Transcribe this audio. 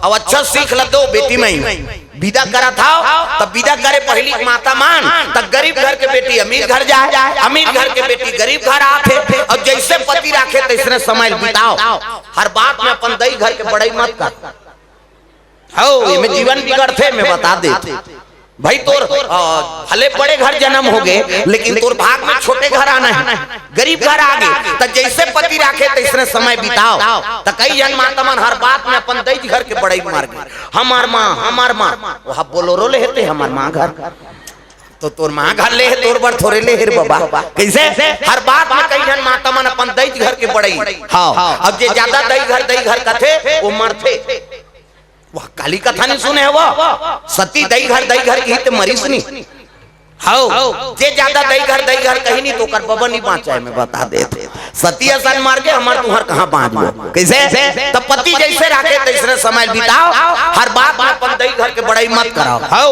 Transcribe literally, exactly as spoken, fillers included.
अब अच्छा सीख ल दो बेटी मन, विदा करत हव, तब विदा करे पहिली माता मन, तब गरीब घर के बेटी अमीर घर जाए, अमीर घर के बेटी गरीब घर आथे, अउ जइसे पति राखे तइसने समय ल बिताव। हर बात में अपन दई घर के बड़ई मत कर। हव, एमे जीवन बिगड़थे, मैं बता देत। भाई तोर, अ, भले बड़े घर जनम होगे, लेकिन तोर भाग में छोटे घर आना हे, गरीब घर आगे, त जइसे पति राखे तइसने समय बिताव। त कई झन माता मन हर बात में अपन दई घर के बड़ई मारगे, हमर माँ, हमर माँ, वहाँ बोलोरो ले हे ते हमर माँ घर, तो तोर माँ घर ले हे, तोर बर थोरे ले हे रे बाबा। कइसे? हर बात में कई झन माता मन अपन दई घर के बड़ई। हव, अब जे जादा दई घर, दई घर कथे, वो मरथे। वह काली कथा नइ सुने हव? सती दई घर, दई घर कही त मरिस नहीं। हव, जे जादा दई घर, दई घर कही नहीं त ओकर बबा नइ बाँचे, मैं बता देत। सती असन मारगे हमर तुँहर कहाँ बाँचबो? कइसे? त पति जइसे राखे तइसने समय बिताव, हर बात में अपन दई घर के बड़ई मत करव। हव।